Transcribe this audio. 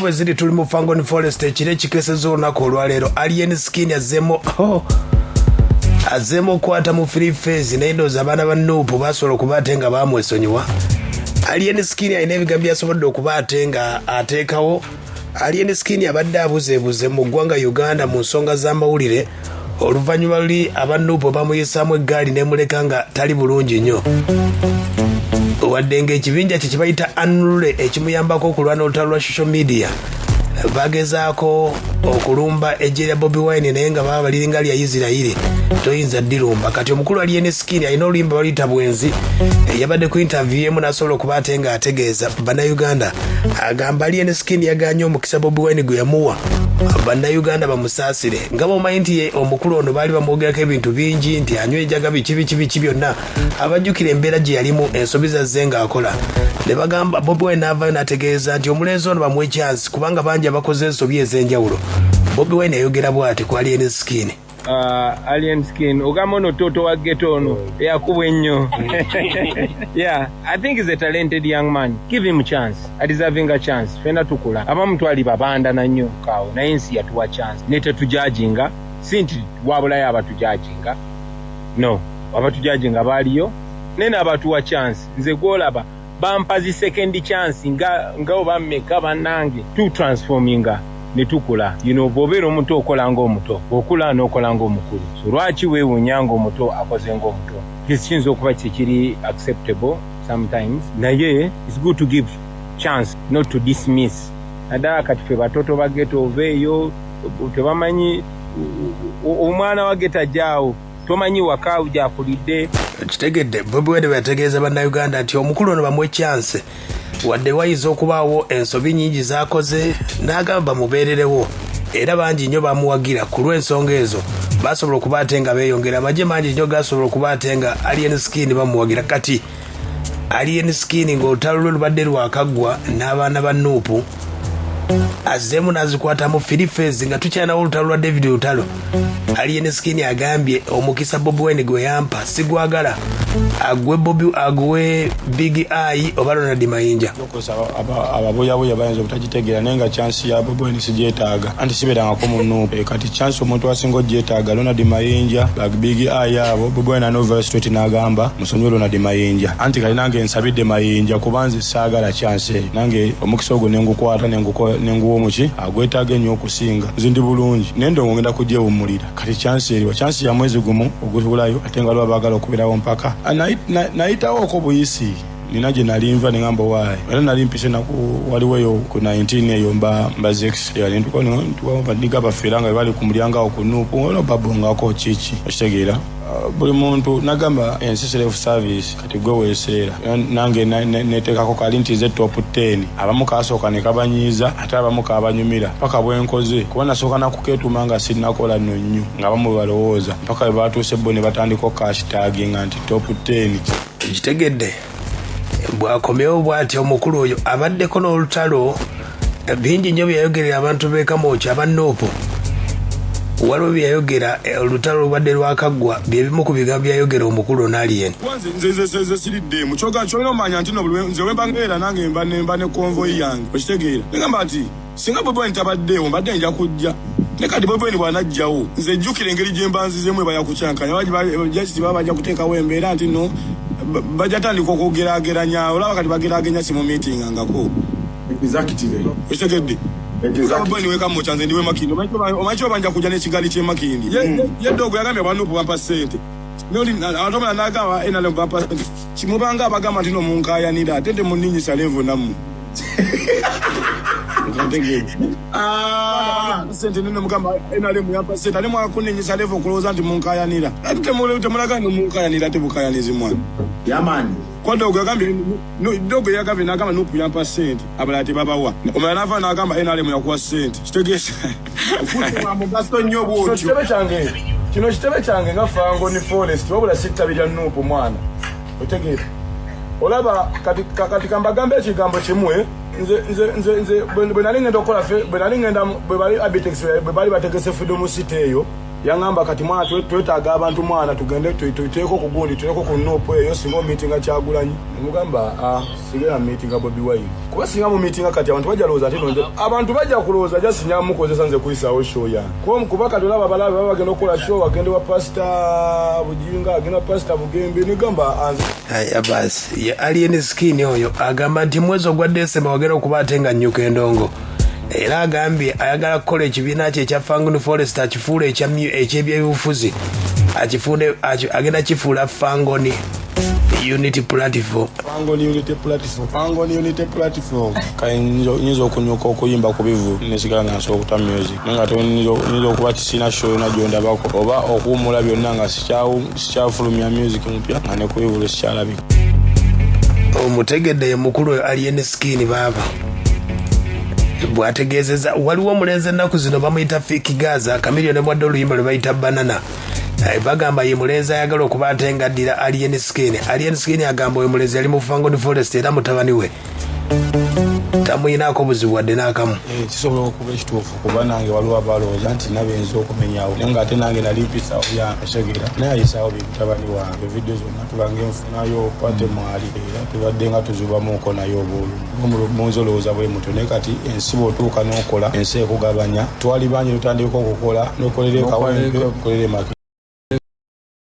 Bwe ziri tuli mu Fangone Forest, ekiro ekikeseza olunaku olwaleero. Alien Skin azzeemu, oh, azzeemu okukwata mu free phase, naye ndowooza abaana ba NUP basobola okuba ate nga bamwesonyiwa. Alien Skin alina ebigambo byasobodde okuba ate nga ateekawo. Alien Skin abadde abuzeebuze mu ggwanga Uganda mu nsonga z'amawulire oluvannyuma luli aba NUP bamuyisaamu eggaali nemuleka nga tali bulungi nnyo, wadde ng'ekibinja kye kibayita Unruly ekimuyambako okulwana olutalo lwa social media bagezaako okulumba eggye lya Bobi Wine, naye nga baba baliringa lya Isirayiri, toyinza ddirumba. Kati omukulu Alien Skin alina oluyimba baluyita Bwenzi. Yabadde ku interview emu n'asobola okuba ate ng'ategeeza Bannayuganda. Agamba Alien Skin yaganye omukisa Bobi Wine gwe yamuwa, Bannayuganda bamusaasire, nga bwomanyi nti ye omukulu ono baali bamwogerako ebintu bingi nti anywa enjaga, biki biki biki byonna. Abajjukira embeera gye yalimu, ensobi zazze ng'akola, ne bagamba Bobi Wine n'avaayo n'ategeeza nti omulenzi ono bamuwe chance kubanga bangi abakoze ensobi ez'enjawulo. Bobi Wine yayogera bw'ati ku Alien Skin. Alien Skin, ogamba ono toto wa ghetto ono eyakubwa ennyo. Yeah, I think he's a talented young man. Give him chance, adeserving a chance. Fena tukula, abamu twali babanda na nnyo kaawo, naye ensi yatuwa chance ne tetujudginga. Si nti wabulayo abatujudginga, no, abatujudginga baaliyo, naye n'abatuwa chance. Nze gwolaba bampa zi second chance nga oba mmeka, bannange, tutransforminga ne tukula. Bw'obeera omuto okola ng'omuto, bw'okula n'okola ng'omukulu. So lwaki weewuunya ng'omuto akoze ng'omuto? Kiyinza okuba kikiri acceptable sometimes, naye it's good to give chance, not to dismiss, naddala kati ffe batoto ba ghetto. Oveeyo tebamanyi omwana wa ghetto ajaawo, tomanyi waka gyakulidde. Kitegedde, Bobi Wine bwe yategeeza Bannayuganda nti omukulu ono bamuwe chance wadde wayinza okubaawo ensobi nyingi z'akoze, n'agamba bamubeererewo, era bangi nnyo bamuwagira ku lw'ensonga ezo. Basobola okuba ate nga beeyongera, amagye mangi nnyo gasobola okuba ate nga Alien Skin bamuwagira. Kati Alien Skin ng'olutalo lwe lubadde lwakaggwa n'abaana ba NUP, azzeemu n'azikwatamu free phase nga tukyalinawo olutalo lwa David Lutalo. Alien Skin agambye omukisa Bobi Wine gwe yampa sigwagala agwe Bobi, agwe Big Eye oba Ronald Mayinja. Okosa ababuyabuya bayinza obutagitegeera, naye nga chance ya Bobi Wine sigyetaaga, anti sibeerangako mu NUP. Kati chance omuntu asinga ogyetaaga Ronald Mayinja, Big Eye abo. Bobi Wine anova straight n'agamba musonyiwe Ronald Mayinja, anti kali nange nsabidde Mayinja kuba nze saagala chance eyo. Nange omukisa ogwo nengukwata nenguwa omuki agwetaaga ennyo okusinga. Nze ndi bulungi naye ndongo ngenda kugyewummulira. Kati chance eriwa? Chance ya mwezi gumu ogubulayo, ate nga lwa baagala okubeerawo mpaka. Nayitawooko buyisi, nina gye nali nva, neŋamba waayi, era nali mpise naku waliwo eyo ku 19 eyo mba zex ntuka baffe, era nga bali ku mulyango awo ku NUP ono babongako kiki, okitegeera? Buli muntu nagamba ensi self service, kati gwe weeseera. Nange neteekako kali nti nze top 10. Abamu kasooka ne kabanyiiza, ate abamu kabanyumira paka bwenkoze, kuba nasooka nakukeetuma nga sinnakola nno nnyo nga abamu balowooza, mpaka bwe batuuse bo ne batandika okukashitaginga nti top 10. Kitegedde, bw'akomyewo bw'ati omukulu oyo abaddeko n'olutalo, bingi nnyo byeyayogerera abantu b'e Kamwokya aba NUP. Waliwo byeyayogera, olutalo lubadde lwakaggwa, bye bimu ku bigambo byayogera omukulu ono Alien. Nze siriddeemu kyoga kyolina omanya nti no nze wemba ngeera nange mba ne convoy yange, okitegeera? Negamba nti singa Bobi Wine tabaddeewo mbadde nja kujja, ne kati Bobi Wine bw'anajjawo nze jjukira engeri gye mba nzizemu eba yakukyankanya. Just baba bajja kuteekawo embeera nti no bajja tandika okugeraageranya. Olaba kati bageraageranya, si mu meetingangako. Okitegedde? Bobi Wine w'e Kamwokya, nze ndiwe Makindi. Omanyi kyoba nja kujja n'ekigaali ky'e Makindi. Ye dogo yagambye aba NUP bampa ssente, abantu omulala n'agamba NRM bampa ssente. Kimubanga abagamba nti no munkayanira, ate temunninyisa level nammwe. Sente nene mugamba NRM yampa sente, ate mwakunninyisa level okulowooza nti munkayanira, ate temulaga nti munkayanira, ate bukayanizi mwana. Yamani. Kwa dogo yagambye dogo yagambye n'agamba NUP yampa sente, abalala tebabawa. Omulala n'ava n'agamba NRM yakuwa sente, kitegeeza wa mugaso nnyo bwotyo. Kitebe kyange kino, kitebe kyange nga Fangone Forest, wabula sittabirya NUP mwana, otegeera? Olaba kati kambagambe ekigambo kimu, eh? Nze bwe nali ngenda okukola bwe nali ngenda bwe bali Abitex, bwe bali bategese Freedom City eyo. Yaŋŋamba kati mwana twetaaga abantu, mwana tugende tuteeko ku gundi, tuteeko ku NUP eyo, singa omiitinga Kyagulanyi. Nemugamba sigenda miitinga Bobi Wine, kuba singa mu miitinga kati abantu bajja lowooza ati nonje, abantu bajja kulowooza jasinya mukozesa nze kuyisaawo show yange. Kuba kati olaba abalabe baba bagenda okukola show, agende wa Pasita Bujinga, agenda wa Pasita Bugembe, negamba nze Aya basi, ye Alien Skin oyo agamba nti mwezi ogwa Desemba wagenda okuba ate nga nnyuka endongo, era agambye ayagala kukola ekibiina kye ekya Fangone Forest, akifuula ekyebyobufuzi, akifuule agenda kifuula Fangone Unity Platform. Fangone Unity Platform, Fangone Unity Platform. Kale nyinza okunyuka okuyimba ku bivu nesigala nga nsobola okuta music, naye nga nyinza okuba kisina show yonna gyondabako oba okuwummula byonna nga sikyafulumya music mupya, nga ne ku bivulu sikyalabika. Omutegedde ye mukulu oyo Alien Skin baaba bw'ategeezezza. Waliwo omulenzi ennaku zino bamuyita Fik Gaza Chameleone, mwadde oluyimba lwe bayita Banana. Bagamba ye mulenzi ayagala okuba ate nga addira Alien Skin. Alien Skin agamba oyo mulenzi yali mu Fangone Forest, era mutabani we tamuyinaako buzibu wadde n'akamu. Kisobola okuba ekituufu, kuba nange waliwo abalowooza nti nabenza okumenyawo, naye nga ate nange nali mpisaawo byantegeera, naye ayisaawo mutabani wange. Vidiyo zonna tubanga enfunayo pate mwali, era tubadde nga tuzubamuuko naye obwolumu munzi olowooza bwe mutyo. Naye kati ensi bw'otuuka n'okola, ensi ekugabanya. Twali bangi, tutandika okukola nokolera ekawempe, okolera emaka.